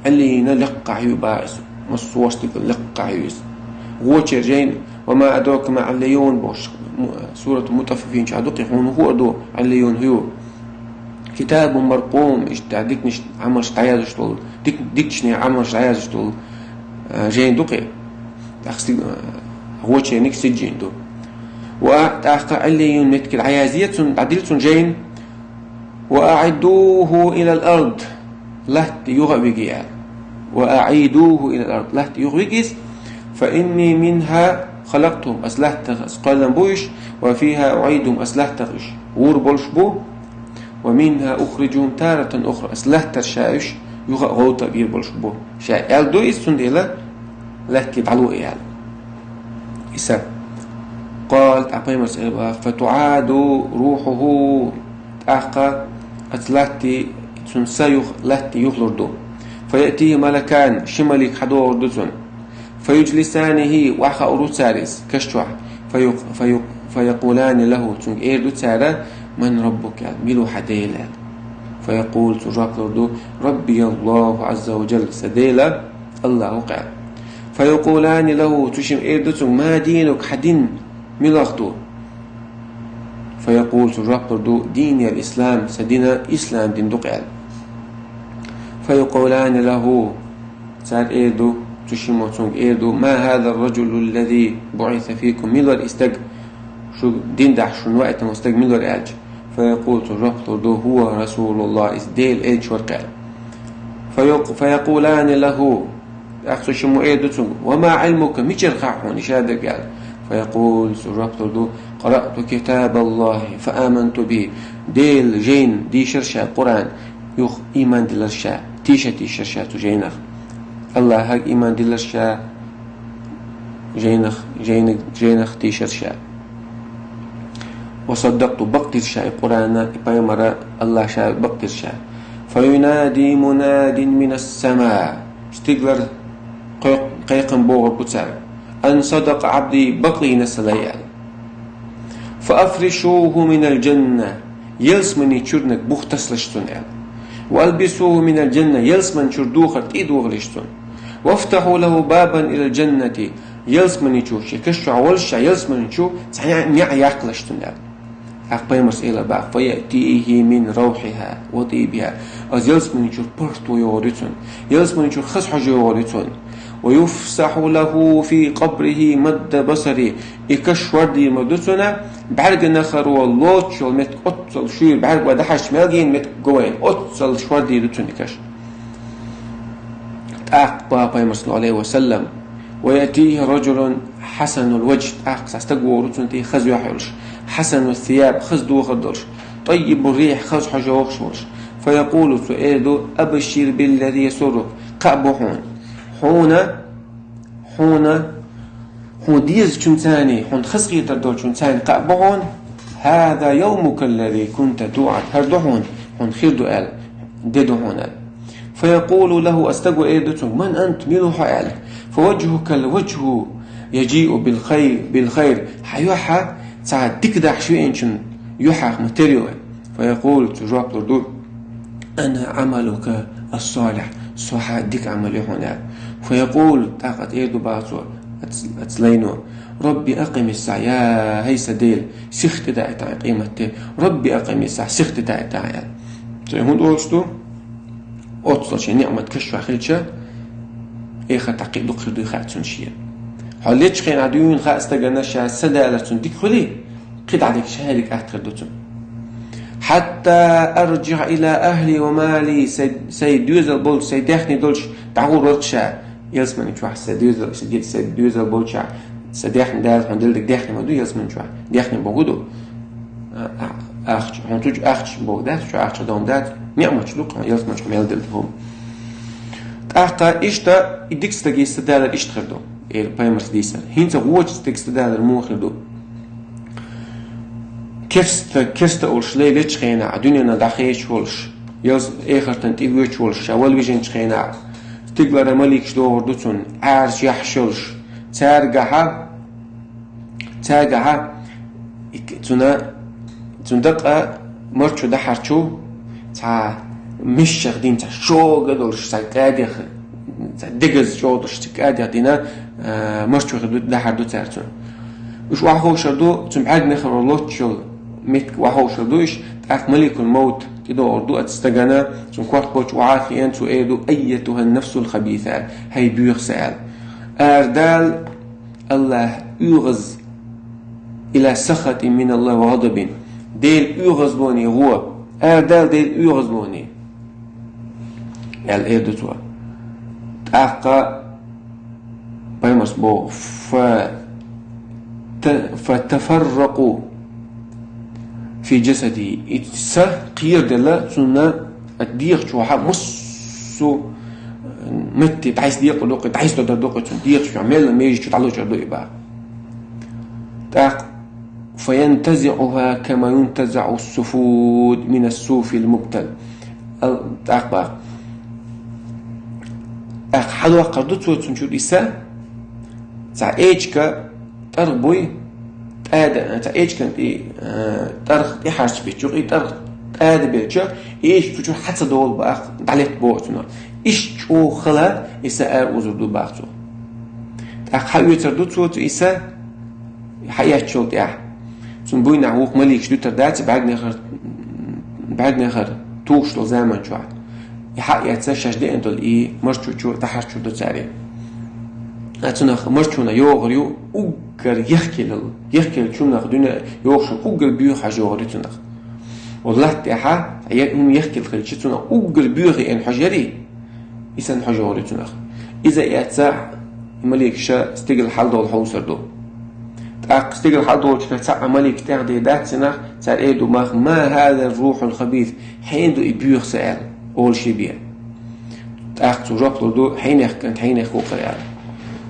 Ӏиллийина лекхахь ю бах иза. Массо а стигала лекхахь ю иза. Вочеран жайна, وما أدراك ما عليون бохуш, му-, Суратул МутӀаффифин чохь ду кхин, хьуна хӀун а ду, Ӏиллийун хӀун ю. كتاب مرقوم, иштта диканаш Ӏамалш дӀаяздеш долу, дик-, дикачу нехан Ӏамалш дӀаяздеш долу, а, жайна ду кхин. ТӀаккха стиг-, а, вочерниг сиджжин ду. Ва тӀаккха Ӏиллийун меттиге дӀаязде цунна, дӀадилла цунна жайна, وأعيدوه إلى الأرض, латта юха а вига иза. وأعيدوه إلى الأرض, латта юха вига иза. فإني منها خلقتهم, ас латтах ас кхоьллина бу уьш, وفيها أعيدهم, ас латтах уьш вур болуш бу, ومنها أخرجهم تارة أخرى, ас латтара ша уьш юха а гӀовта а бийр болуш бу. Ша аьлла ду иза, цундела латте дӀало аьлла. Иса. قال, тӀаккха пайхамарс аьлла бах: فتعاد روحه, тӀаккха оцу латте, цуьнан са юха, латте юхалур ду. فيأتيه ملكان, ши малик хьадогӀур ду цунна. فيجلسانه, охьахуур ву цара иза каш чохь. فيق-، فيق-، فيقولان له, цуьнга эр ду цара: من ربك, аьлла, мила ву хьан Дела, аьлла. فيقول, цо жоп лур ду: ربي الله عز وجل, сан Дела Аллаху къаьл. فيقولان له, цу шимма эр ду цунга: ما دينك, хьа дин милах ду? فيقول, цо жоп лур ду: ديني الإسلام, са дин ислам дин ду-кх, аьлла. فيقولان له, цар эр ду, цу шиммо цунга эр ду: ما هذا الرجل الذي بعث فيكم, мила вар из стаг, шу дин дахьаш шуна ваийтина стаг мила вар, аьлча. فيقول, цо жоп лур ду: هو رسول الله, из Делан элча вар-кх, аьлла. فيق-, فيقولان له, тӀаккха цу шиммо эр ду цунга: وما علمك, мичара хаьа хьона из ша дерг, аьлла. فيقول, цо жоп лур ду: قرأت كتاب الله فآمنت به, Делан жайна дийшар ша, Къуръан, юха иман диллар ша, тийша тийшар ша цу жайнах. Аллахьага иман диллар ша, жайнах, жайнах, жайнах тийшар ша. وصدقت, бакъдир ша и Къуръана, и пайхамара, Аллахь ша бакъдир ша. فينادي مناد من السماء, стигалара кхайк-, кхайкхам бохург бу цар: أن صدق عبدي, бакълийна са лай, аьлла. فأفرشوه من الجنة, ялсамани чуьрниг бух тасалаш цунна, аьлла. وألبسوه من الجنة, ялсамани чуьра духар тӀе а дохалаш цунна. وافتحوا له بابا إلى الجنة, ялсамани чу, шен каш чу волаш ша, ялсамани чу цхьа неӀ, неӀ яккхалаш цунна, аьлла. ТӀаккха пайхамара элира боху: فيأتيه من روحها وطيبها, из ялсамани чуьра паргӀато йогӀур ю цунна, ялсамани чуьра хаза хьожа йогӀур ю цунна. ويفسح له في قبره مد بصره, и каш шордийр ма ду цунна, бӀаьрганахаро лоцуш йолу меттиг оццул шуьйра, бӀаьрго дӀахьаьжча мел гина меттиг го вайна, оццул шордийр ду цунна и каш. ТӀаккха боху пайхамара, саллаллаху Ӏалайхи ва саллам: ويأتيه رجل حسن الوجه, тӀаккха цхьа стаг вогӀур ву цунна тӀе хаза юьхь йолуш, حسن الثياب, хаза духар долуш, طيب الريح, хаза хьожа йогӀуш волуш. فيقول, цо эр ду: أبشر بالذي يسرك, кхаъ бо хьуна. Хьуна, хьуна, хьуна дезачунца, хьуна хазахетар долчунца кхаъ бо хьуна: هذا يومك الذي كنت توعد, хӀара ду хьуна, хьуна хир ду аьлла, де ду хьуна аьлла. فيقول له, и стаго эр ду цунга: من أنت, мила ву хьо, аьлла. فوجهك الوجه يجيء بالخير, بالخير, хьан юьхь цхьа дика дахьаш веанчун юьхьех ма тера ю. فيقول, цо жоп лур ду: أنا عملك الصالح, со хьан дика Ӏамал ю хьуна, аьлла. فيقول, тӀаккха эр ду боху цо, оцу, оцу лайно: رب أقم الساعة, я хӀай сан Дела, сиха тӀедаийтахьа къематде, رب أقم الساعة, сиха тӀедаийтахьа, аьлла. Цо хӀунда олуш ду? Оццул шен ниӀмат каш чохь хилча, эхартахь кхин а дукха хир дуй хаьа цунна шена. Хьо лечу хенахь дуьйна хаьа стагана ша са далар цунна дика хуьлий, кхин дӀа дика ша дика атта хир ду цунна. حتى أرجع إلى أهلي ومالي, сайн, сайн доьзал болчу, сайн даьхни долчу дӀагӀур вара ша, ялсамани чохь сайн доьзал, сайн де-, сайн доьзал болчохь, сайн даьхни, Дала хьуна делла дерг даьхни ма ду ялсамани чохь, даьхни бохург ду. А, а, ахча, хьуна цу чу ахча боху дац, цу чу ахча дохна дац, ниӀматаш ду-кх хьуна ялсамани чохь мел делла хӀума. ТӀаккха иштта и дика стаге са далар иштта хир ду, эр пайхамара дийцар. ХӀинца вочу стаге са далар муха хир ду? Керста, керста олуш лай лечу хенахь, дуьненах дӀахедаш волуш, ялс-, эхартан тӀе воьдуш волуш, ша вала вижинчу хенахь, стигалара маликаш догӀур ду цунна, Ӏаьржа яхьаш йолуш, цаьргахьа, цаьргахьа, и к-, цуьнан, цуьнан дакъа марчо дахьарчу, цхьа мишшах дина, цхьа шога долуш, цхьа кӀадех, цхьа дегаза чӀогӀа долуш, цхьа кӀадех дина, а, марчо хир ду, дахьар ду цара цунна. Уьш охьаховшар ду, цуьнан бӀаьрганахаро лоцуш йолу меттиг охьаховшар ду уьш, тӀаккха маликул-мовт тӀедогӀур ду оцу стагана, цуьнан корта болчу охьа а хиъна, цо эр ду: أيتها النفس الخبيثة, хӀай боьха са, аьлла. Арадала, Аллахь оьгӀаз, إلى سخط من الله وغضب, Делан оьгӀазлоне гӀо, арадала Делан оьгӀазлоне, аьлла эр ду цо. ТӀаккха пайхамара боху: فت-, فتفرق في جسده, и са кхераделла цуьнан дегӀа чохь, массо а метте дӀасадекъалур ду-кх, дӀасадодар ду-кх цуьнан дегӀа чохь, мелла межа чу дӀалучкъур ду и боху. ТӀаккха: فينتزعها كما ينتزع السفود من الصوف المبتل. Ал-, тӀаккха боху. ТӀаккха хьалдоккхур ду цо цуьнан чуьра и са, цхьа эчка тӀаргӀа буй, тӀада, цхьа эчкана тӀе, а, тӀаргӀа тӀехьарчабечу, и тӀаргӀа тӀада белча, и эчка цу чуьра хьа ца долу боху, дӀалетта боху цунах. Иштта чӀогӀа хала, и са ара озур ду бах цо. ТӀаккха хьаоьцур ду цо, цу и са хьаэцчул тӀехьа. Цунна буйнахьа вукху маликаш дуьтур дац бӀаьрганехара, бӀаьрганехара тухуш долу заман чохь. И хьаэца шаьш деана долу и марчо чу дӀахьарчур ду цара. Ткъа цунах марчонах йогӀур ю уггар яхкелла, яхкелла чунах дуьне йогӀуш уггар боьха хьожа йогӀур ю цунах. Оцу латта тӀехьа, я, хӀума яхкелла хилча, цунах уггар боьха еана хьожа ярий, и санна хьожа йогӀур ю цунах. Иза эцна, и маликаша стигала хьаладовла хьовсур ду. ТӀаккха стигала хьаладовлучу цхьаъ маликаш тӀаьхьа дийр дац цунах, цара эр ду бах: «Ма хӀаза рухьул хабис, хьенан ду и боьха са?» аьлла, олуш бен. ТӀаккха цо жоп лур ду: «Хьенех кӀант, хьенех ву-кх», аьлла.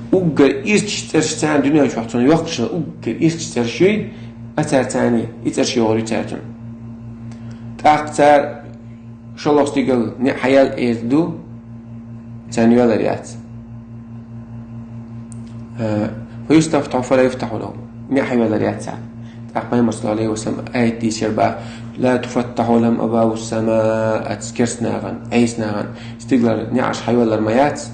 Уггар ирчачу цӀераш царна дуьнен чохь цунна йоккхуш, уггар ирчачу цӀераш юй, а цара царна и цӀераш йогӀур ю цара цунна. ТӀаккха цара шолгӀа стигала неӀ хьаяьлла эр ду, царна йоьллур яц. Э, «Фа юстафтахьу фа ла юфтахьу лаху». НеӀ хьайоьллур яц царна. ТӀаккха Пайхамара, саллаллаху Ӏалайхи ва саллам, аят дийшар бах: «Ла туфаттахьу лахум абвабу ссамаъ», ац керстанашна, Ӏийсанашна стигалара неӀарш хьайоьллур ма яц.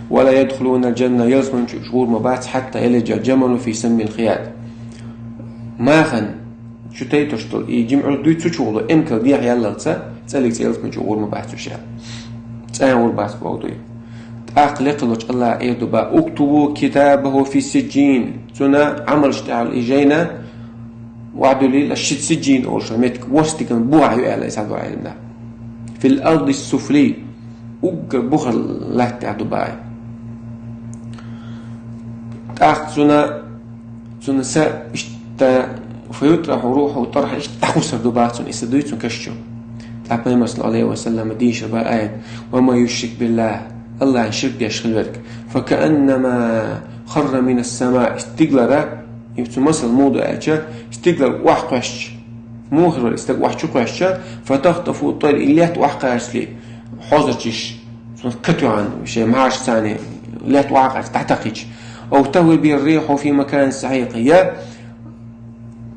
«Ва ла ядхулунал джанна», ялсамани чу уьш гӀур ма бац, «хьатта ялиджал джамалу фи саммил хият». Махана чу тайтуш долу и жимӀург дуй, цу чу гӀур ду, эмкал дехьа яллалца, цӀаллиг цӀе ялсамани чу гӀур ма бац уьш аьлла. ЦӀа гӀур бац боху дуй. ТӀаккха лекха лучу Аллаха эр ду бах: «Уктубу китабаху фи сиджин». Цуьнан Ӏамалш тӀехь и жайна охьадуьллийла ши сиджин олуш меттиг, ворхӀ стигала бухахь ю аьлла, и схьадо Ӏилманаш. «Фил арди суфли». Уггар бухара латта тӀехь ду бах. ТӀаккха цуьнан, цуьнан са иштта, «фа ютрахьу рухьуху тархьа», иштта дӀакхуссур ду бах цуьнан, и са дуй цуьнан каш чу. ТӀаккха Пайхамара, саллаллаху Ӏалайхи ва саллам, дийшар бах аят: «Ва ман юшрик биллахь», Аллахьна ширк деш хилла верг, «фа кааннама харра минас самаъ», стигалара, и цуьнан масал муха ду аьлча, стигалара охьакхоьссича, муха хир вара и стаг охьа чу кхоьссича, «фа тахтафуху ттайр», и лаьтта охьакхачале, хьозарчаш цунах катоьхна, шайн мӀаршаца лаьтта охьакхача дӀатакхийча, «ав тахви бихир рихьу фи маканин сахьикъ», я,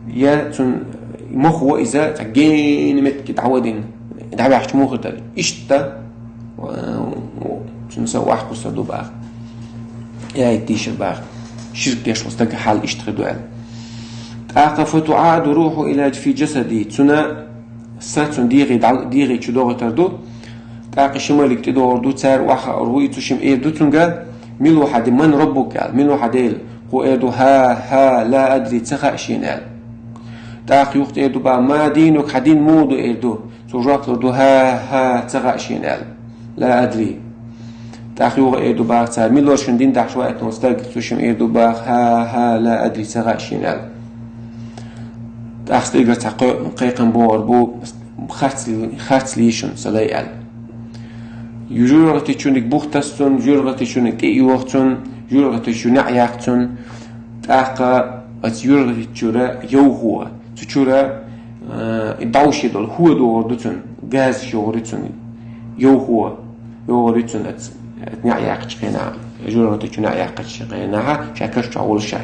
я цуьнан мохо иза цхьа гена меттиге дӀавадина, дӀаваьхча муха хир дара. Иштта, э, цуьнан са охьакхуссур ду бах. И аят дийшар бах. Ширк деш волу стаган хьал иштта хир ду аьлла. ТӀаккха «фа туӀаду рухьуху ила фи джасадихи», цуьнан са цуьнан дегӀе дӀа-, дегӀе чу дохуьйтур ду. ТӀаккха ши малик тӀедогӀур ду, цара охьахаар ву, и цу шимма эр ду цуьнга: «Мила ву хьан Де-, ман раббука?» аьлла, «Мила ву хьан Дела?» Кхо эр ду: «ХӀа, хӀа, ла адри, ца хаьа шена», аьлла. ТӀаккха юха эр ду бах: «Ма динука, хьан дин муха ду?» эр ду. Цо жоп лур ду: «ХӀа, хӀа, ца хаьа шена», аьлла. «Ла адри». ТӀаккха юха эр ду бах цара: «Мила вара шун дин дахьаш ваийтина волу стаг?» Цу шимма эр ду бах: «ХӀа, хӀа, ла адри, ца хаьа шена», аьлла. ТӀаккха стигара цхьа кхо-, кхайкхам бохур бу: «Харц, харц лийша шуна, сан лай», аьлла. ЖуьргӀатичуниг бух таса цунна, жуьргӀатичуниг тӀе а йоха цунна, жуьргӀатичу неӀ яккха цунна. ТӀаккха оцу жуьргӀатичура йовхо, цу чура, э, и дӀовше долу хӀу догӀур ду цунна, газаш йогӀур ю цунна, йовхо йогӀур ю цунна оцу, оцу неӀ яккхачу хенахь, жуьргӀатичу неӀ яккхачу хенахь, шайн каш чохь волуш.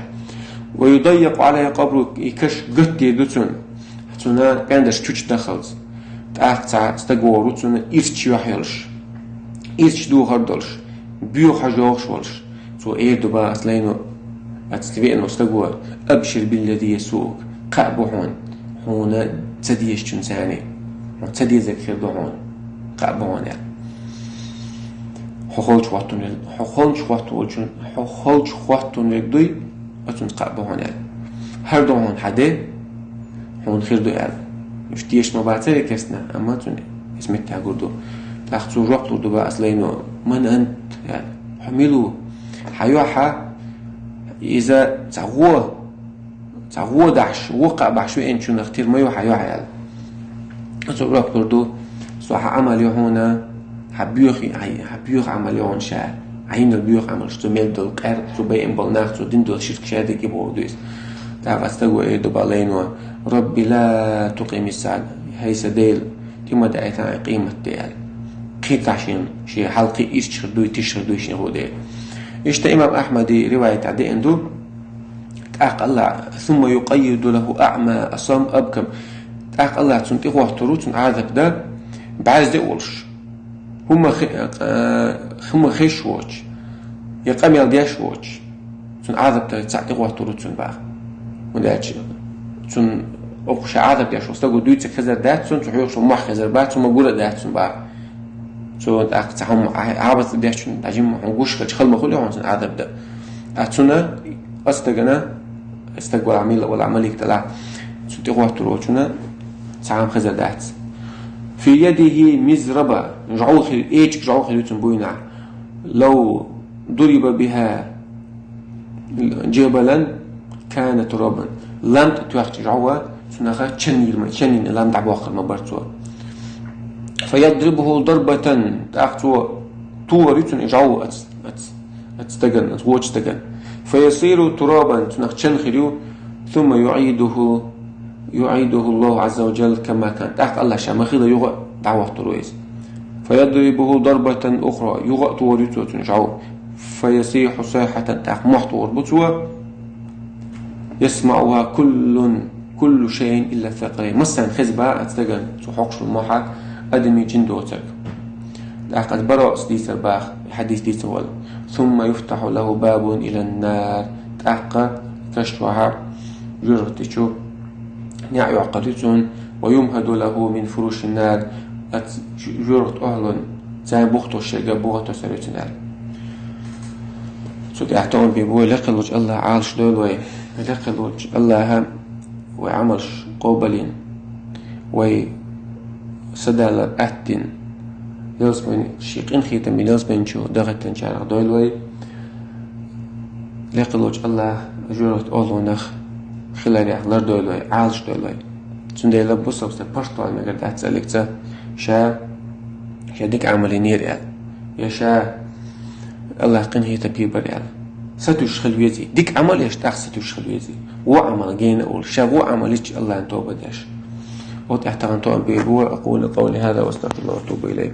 «Ва юдаййакъу Ӏалайхи къабруху», и каш гатдийр ду цунна, цунна кӀандаш чучу дахалц. ТӀаккха цхьа стаг вогӀур ву цунна ирча юьхь йолуш, ирча духар долуш, боьха хьожа йогӀуш волуш. Цо эр ду бах оцу лайно, оцу веано стаго: «Абшир биллази ясуук, кхаъ бу хьуна, хьуна ца дезачун царний, хьуна ца дезарг хир ду хьуна, кхаъ бу хьуна», аьлла. Хьо холчу хӀоттун верг, хьо холчу хӀоттун волчун, хьо холчу хӀоттун верг дуй, оцунца кхаъ бу хьуна аьлла. ХӀара ду хьуна хьан де, хьуна хир ду аьлла. Уьш теша ма бацара керстанаш, амма цунна иза меттахь гур ду. ТӀаккха цо жоп лур ду бах оцу лайно: «Ман ант?» аьлла. «Хьо мила ву?» Хьан юьхь, иза цхьа гӀо, цхьа гӀо дахьаш, гӀо кхаъ бахьаш веанчунах тера ма ю хьан юьхь аьлла. Цо жоп лур ду: «Со хьан Ӏамал ю хьуна, хьан боьха, хьан, хьан боьха Ӏамал ю хьуна ша, хьан йина боьха Ӏамалш, цо мел долу къаьркъа, цо байина болу нах, цо дина долу ширк ша дерг и боху ду иза». ТӀаккха оцу стаго эр ду бах лайно: «Рабби, ла тукъимис саӀа, хӀай сан Дела, тӀе ма даийтахь къемат де», аьлла. Кхетахь шен, шен хьал кхин ирча хир дуй, тиша хир дуй шен гӀо де. Иштта имам Ахьмади риваятехь деана ду, тӀаккха Аллах: «Сумма юкъаййиду лаху аӀма, асам, абкам». ТӀаккха Аллах цунна тӀехӀоттур ву, цунна Ӏазап дан, бӀаьрзе а волуш. ХӀума хи-, э, хӀума хиш воч, я къамел деш воч, цун Ӏазап даьр цхьаъ тӀехӀоттур ву цун бах. ХӀунда аьлча цун окху ша Ӏазап деш волу стаго дуьйцург хезар дац цун, цу хьоьхуш волу мохь хезар бац, хӀума гур а дац цун бах. Цо тӀаккха цхьа хӀума Ӏа-, Ӏабац деш цун, дӀа жимма хьуна гуш хилча хала ма хуьлу хьуна цун Ӏазап дан. А цунна, а стагана, стаг вала мила вала малик тала, цу тӀехӀоттур волчунна цхьа хӀума хезар дац. في يده مزربة, жӀов хир, эчиг жӀов хир ю цун буйнахь. لو ضرب بها جبلا كان ترابا. Лам тӀе тоьхча жӀов, цунах ченнийла ма, ченнийна лам дӀабоккхур ма бара цо. فيضربه ضربة, тӀаккха цо тохар ю цунна и жӀов ац, ац, ац стагана, ац вочу стагана. فيصير ترابا, цунах чен хир ю, ثم يعيده يعيده الله عز وجل كما كان. ТӀаккха АллахӀа ша ма хилла юха дӀахӀоттур ву иза. فيضربه ضربة أخرى, юха а тохар ю цо цунна жӀов. فيصيح صيحة, тӀаккха мохь тохар бу цо. يسمعها كل، كل شيء إلا الثقلين. Массарна хеза бах ац стагана, цо хьокхуш волу мохьа, адамий, жин доцург. ТӀаккха ац бароъ ас дийцар бах, хьадис дийцина волу. ثم يفتح له باب إلى النار. ТӀаккха каш чохьа жоьжахати чу неӀ йоккхур ю цунна, ويمهد له من فروش النار, ац жоьжахати охӀлун царна бухтош шайга бухӀа тосур ю цунна аьлла. Цу тӀехь тоам бийр бу вай, лекха волчу АллахӀа Ӏалаш дойла вай, лекха волчу АллахӀа вай Ӏамалш къобалйина, вай са далар аттина, ялсамани, шен къинхетам бина ялсамани чу дахийтинчарах дойла вай. Лекха волчу АллахӀа жоьжахати охӀлунах хиларх лардойла вай, Ӏалаш дойла вай. Цундела бусалба стаг пашт вала мегар дац аьлларг ца, ша, ша дика Ӏамал йинера аьлла, я ша АллахӀа къинхетам бийр бара аьлла. Сатуьйсуш хила везий. Дика Ӏамал еш, тӀаккха сатуьйсуш хила везий. Вон Ӏамал гена а волуш, ша вон Ӏамал йича АллахӀана тоба деш. Оцу тӀехь тахана тоам бийр бу вай. أقول قولي هذا وأستغفر الله وأتوب إليه.